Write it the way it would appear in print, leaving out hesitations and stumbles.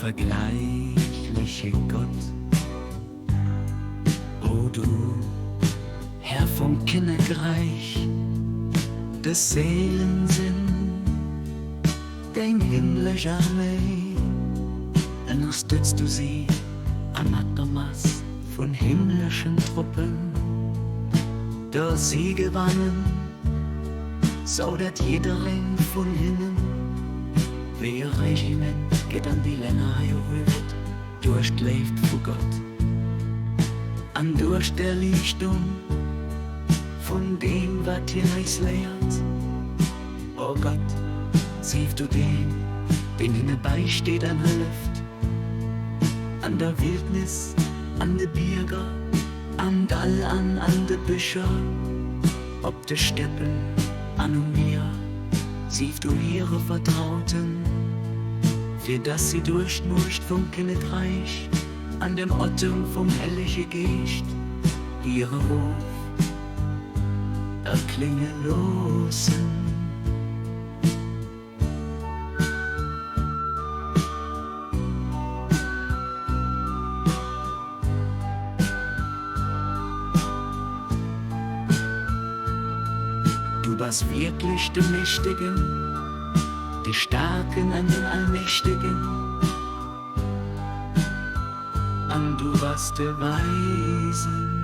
Onvergleichliche Gott, o du Herr vom Kinnekreich, des Seelen sinn deng himmlesch Arméi, ënnerstëtz du si a mat der Mass vun himmleschen Truppen, der si gewannen, sou dat jiddereng vun hinnen wéi e Regiment geet an déi Länner hei erhuet duerch d'Léift vu Gott an duerch d'Erliichtung vun deem wat hien eis léiert. O Gott, sief du deen, deen hinne bäisteet an hëlleft an der Wildnis, an de Bierger, am Dall an an de Bëscher, op de Steppen an um Mier. Sief du hire Vertrauten, fir dass si duerch d'Muecht vum Kinnekreich an dem Otem vum Hellege Geescht hire Ruf erklénge loossen. Du bass wierklech de Mächtegen, de Staarken an den Allmächtegen, an du bass de Weisen.